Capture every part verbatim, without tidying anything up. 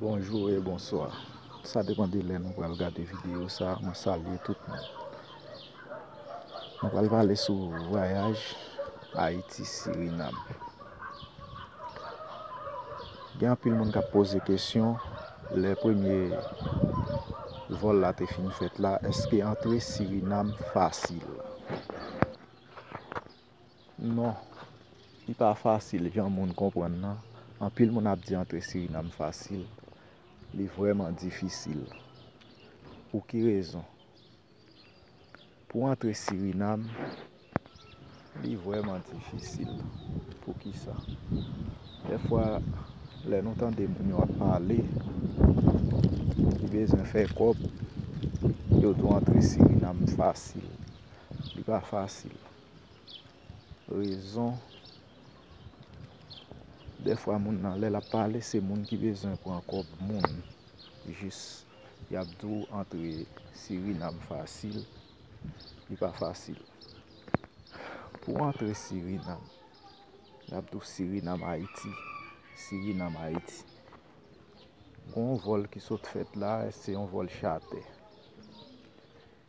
Bonjou e bonswa. Sa depann de lè nou pral gade videyo sa. Mwen salye tout moun. Nou pral pale sou vwayaj Ayiti Sirinam. Gen anpil moun k ap poze kesyon, lè premye vòl la te fin fèt la, èske antre Sirinam fasil? Non, li pa fasil jan moun konprann nan. Anpil moun ap di antre Sirinam fasil. Li vrèman difisil. Pou ki rezon? Pou antre Sirinam, li vrèman difisil. Poukisa? Dèfwa, lè nou tande moun yo ap pale, ki bezwen fè kòb, yo di w antre Sirinam fasil. Li pa fasil. Rezon, dèfwa moun nan, lè l ap pale, se moun ki bezwen pran kòb moun. Jis, y ap di w antre Sirinam fasil, li pa fasil. Pou w antre Sirinam, y ap di w Sirinam Ayiti, Sirinam Ayiti. Gon vòl ki sot fèt la, se yon vòl chatè.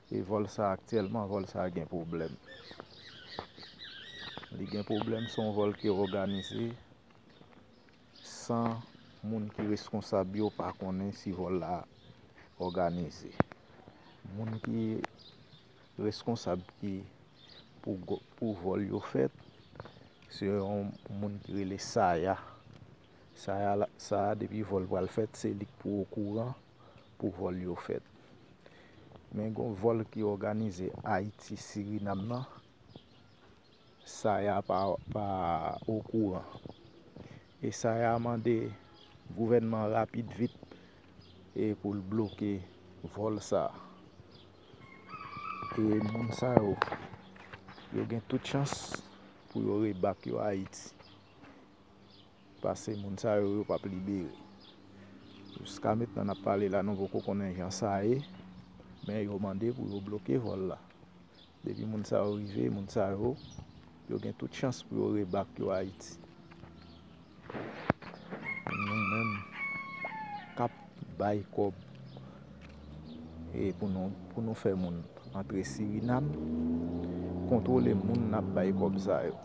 E vòl sa aktyèlman, vòl sa gen pwoblèm. Li gen pwoblèm, se yon vòl ki òganize san moun ki reskonsab yo pa konnen si vòl la òganize. Moun ki reskonsab ki pou, pou vòl yo fèt, se yon moun ki rele Saya. Saya, la, Saya depi vòl pral fèt, se li k pou okouran pou vòl yo fèt. Men gon vòl ki òganize Ayiti Sirinam nan, Saya pa, pa okouran. E Saya mande gouvènman rapid vit e pou l bloke vòl sa. E moun sa yo, yo gen tout chans pou yo rebak yo Ayiti. Pase moun sa yo, yo p ap libere. Jiska mentnan n ap pale la, nou poko konnen jan sa ye, men yo mande pou yo bloke vòl la. Depi moun sa yo rive, moun sa yo, yo gen tout chans pou yo rebak yo Ayiti. Nou menm k ap bay kòb e pou nou, pou nou fè moun antre Sirinam, kontwole moun n ap bay kòb sa yo.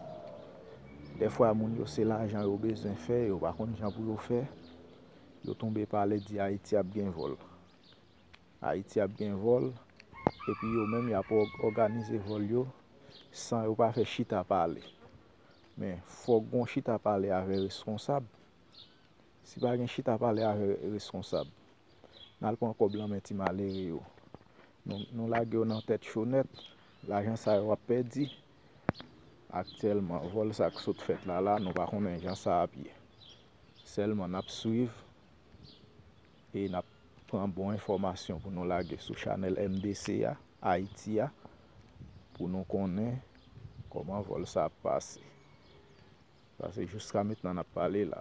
Dèfwa moun yo se lajan yo bezwen fè, yo pa konn jan pou yo fè, yo tonbe pale di Ayiti ap gen vòl. Ayiti ap gen vòl, epi yo menm y ap òg-, òganize vòl yo san yo pa fè chita pale. Men, fòk gon chita pale avè reskonsab. Si pa gen chita pale avè reskonsab, n al pran kòb lan men ti malere yo. Nou, nou lage yo nan tèt cho nèt, lajan sa yo ap pèdi. Aktyèlman, vòl sa k sot fèt la la, nou pa konnen jan sa ap ye. Sèlman n ap swiv e n ap pran bon enfòmasyon pou nou lage sou chanèl M D C a, Ayiti a, pou nou konnen kòman vòl sa ap pase. Paske jiska mentnan n ap pale la,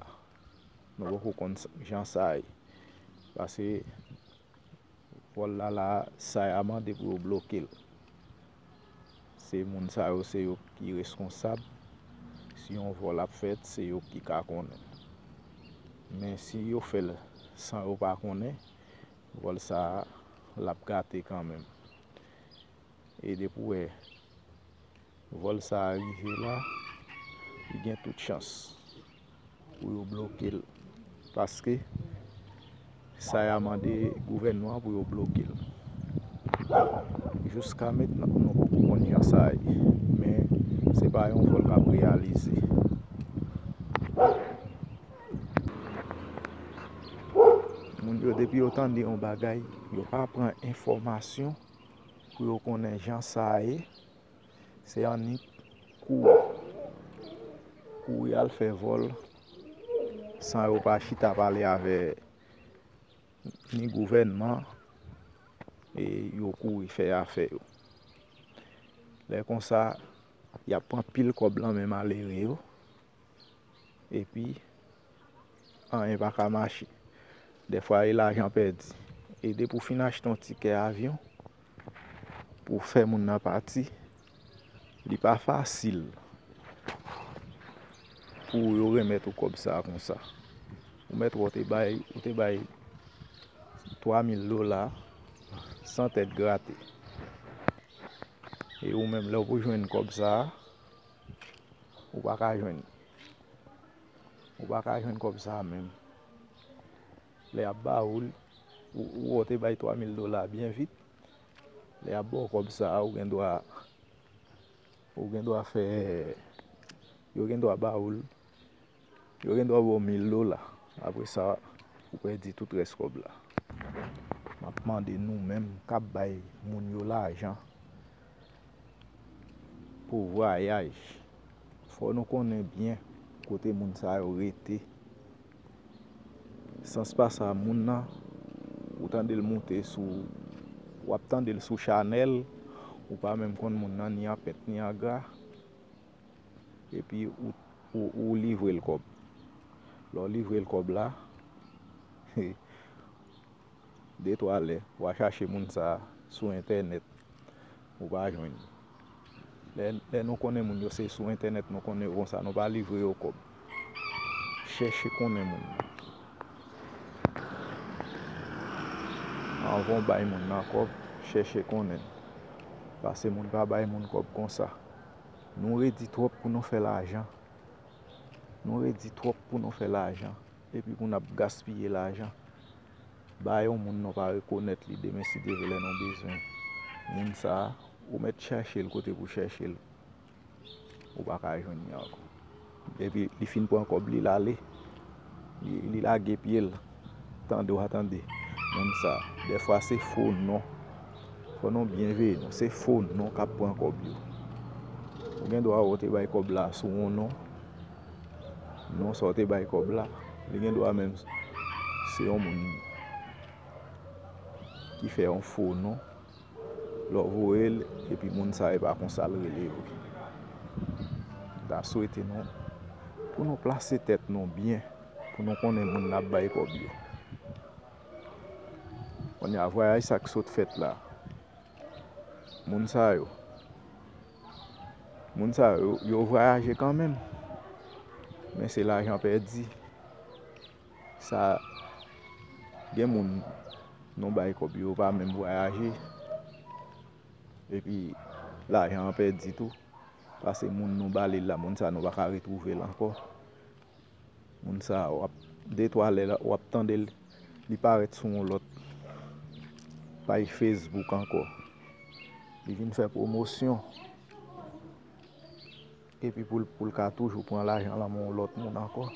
nou poko konn s-, jan sa ye. Paske vòl la la, Saya mande pou yo bloke l. Se moun sa yo, se yo ki reskonsab. Si yon vòl ap fèt, se yo ki ka konnen. Men si yo fè l san yo pa konnen, vòl sa a, l ap gate kanmenm. E depi w wè vòl sa a rive la, li gen tout chans pou yo bloke l. Paske Saya mande gouvènman an pou yo bloke l. Jiska mentnan, nou poko konn jan sa ye. Men, se pa yon vòl k ap reyalize. Moun yo, depi yo tande yon bagay, yo pa pran enfòmasyon pou yo konnen jan sa ye. Se annik kouri. Kouri al fè vòl san yo pa chita pale avè ni gouvènman, e yo kouri fè afè yo. Lè konsa, y ap pran pil kòb lan men malere yo, epi anyen pa ka mache. Dèfwa, e lajan pèdi. E depi w fin achte yon tikè avyon pou w fè moun nan pati, li pa fasil pou yo remèt ou kòb sa a konsa. Ou mèt wè w te bay, ou te bay twa mil dola san tèt grate. E ou menm, lè w pou jwenn kòb sa a, ou pa ka jwenn. Ou pa ka jwenn kòb sa a menm. Lè y ap ba ou l, ou, ou wè w te bay twa mil dola byen vit. Lè y ap ba w kòb sa a, ou gen dwa, ou gen dwa fè, yo gen dwa ba ou l, yo gen dwa ba w mil dola. Apre sa, ou pèdi tout rès kòb la. M ap mande nou menm k ap bay moun yo lajan pou vwayaj, fò nou konnen byen kote moun sa yo rete. Sans pa sa, moun nan, ou tande l moute sou, w ap tande l sou chanèl, ou pa menm konn moun nan ni an pent ni an gra, epi ou, ou, ou livre l kòb. Lè w livre l kòb la, de twa lè, w a chache moun sa a sou entènèt, ou pa jwenn. Lè, lè nou konnen moun yo se sou entènèt nou konnen yo konsa, nou pa livre yo kòb. Chèche konnen moun nan. Anvan w bay moun nan kòb, chèche konnen l. Paske moun pa bay moun kòb konsa. Nou redi twòp pou nou fè lajan. Nou redi twòp pou nou fè lajan. Epi pou n ap gaspiye lajan ba yon moun nou pa rekonèt li, demen si Dye vle lè nou bezwen moun sa a, ou mèt chèche l kote pou chèche l, ou pa ka jwenn li ankò. Epi li fin pran kòb li, l ale, li, li lage pye l. Tande w a tande moun sa a. Dèfwa se fo non. Fò nou byen veye nou. Se fo non k ap pran kòb yo. Ou gen dwa wè w te bay kòb la sou yon non. Non sa w te bay kòb la. Li gen dwa menm se yon moun ki fè yon fo non. Lè w voye l, epi moun sa e pa konsa l rele vre. M ta swete nou, pou nou plase tèt nou byen, pou nou konnen moun n ap bay kòb yo. Kounye a, vwayaj sa k sot fèt la, moun sa yo, moun sa yo, yo vwayaje kanmenm, men se lajan pèdi. Sa, gen moun nou bay kòb yo pa menm vwayaje. Epi lajan an pèdi tou. Paske moun nou ba li la, moun sa nou pa ka retwouve l ankò. Moun sa w ap, de twa lè w ap tande l, li parèt sou yon lòt paj Facebook ankò. Li vin fè pwomosyon. Epi pou l, pou l ka toujou pran lajan lan men yon lòt moun ankò.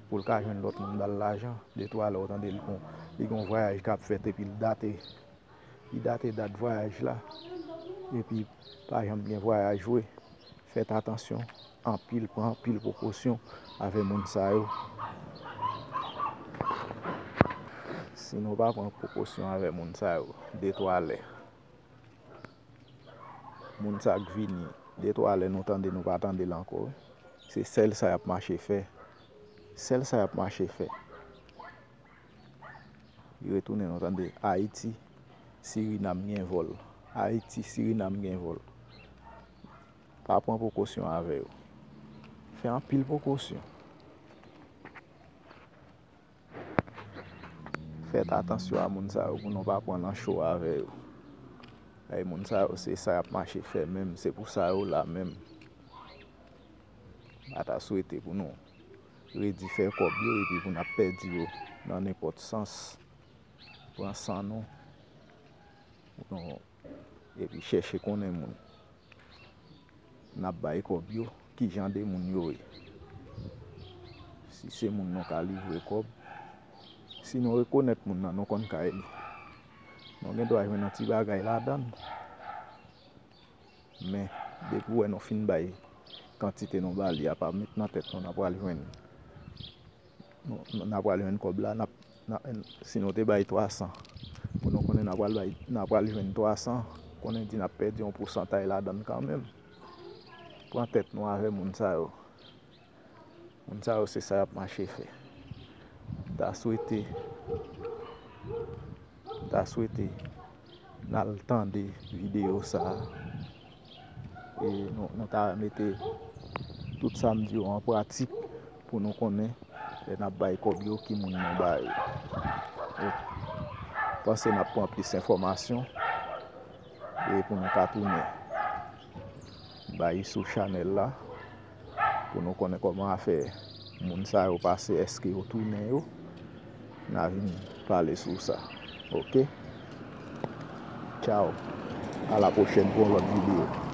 Pou l ka jwenn lòt moun ba l lajan. De twa lè w tande li gon, li gon vwayaj k ap fèt epi l date, li date dat vwayaj la. Epi pa janm gen vwayaj vre. Fèt atansyon anpil, pran anpil prekosyon avè moun sa yo. Si nou pa pran prekosyon avè moun sa yo, de twa lè, moun sa k vini, de twa lè nou tande, nou pa tande l ankò. Se sèl sa y ap mache fè. Sèl sa y ap mache fè. Li retounen, nou tande, Ayiti, Sirinam gen vòl. Ayiti, Sirinam gen vòl. Pa pran prekosyon avè yo. Fè anpil prekosyon. Fèt atansyon a moun sa yo pou nou pa pran nan cho avè yo. Ay, moun sa yo, se sa y ap mache fè menm, se pou sa yo la menm. M pa ta swete pou nou redi fè kòb yo epi pou n ap pèdi yo nan nenpòt sans. Pran san nou. Pou nou epi chèche konnen moun n ap bay kòb yo, ki jan de moun yo ye. Si se moun nou ka livre kòb, si nou rekonèt moun nan, nou konn kay li. Nou gen dwa jwenn yon ti bagay ladan l. Men, depi w wè nou fin bay kantite nou ba li a, pa met nan tèt nou n a pral jwenn, nou, n a pral jwenn kòb la, n ap, n a, si nou te bay twa san, pou nou konnen n a pral bay, n a pral jwenn twa san, konnen di n ap pèdi yon pousantay ladan l kanmenm. Pran tèt nou avè moun sa yo. Moun sa yo, se sa y ap mache fè. M ta swete, m ta swete n al tande videyo sa a. E nou, nou ta mete tout sa m di yo an pratik pou nou konnen lè n ap bay kòb yo, ki moun nou ba yo. E panse n ap pran plis enfòmasyon e pou nou ka tounen bay sou chanèl la pou nou konnen kòman afè moun sa yo pase, èske yo tounen yo. N a vin pale sou sa. Oke? Tchao. A la pwochèn pou yon lòt videyo.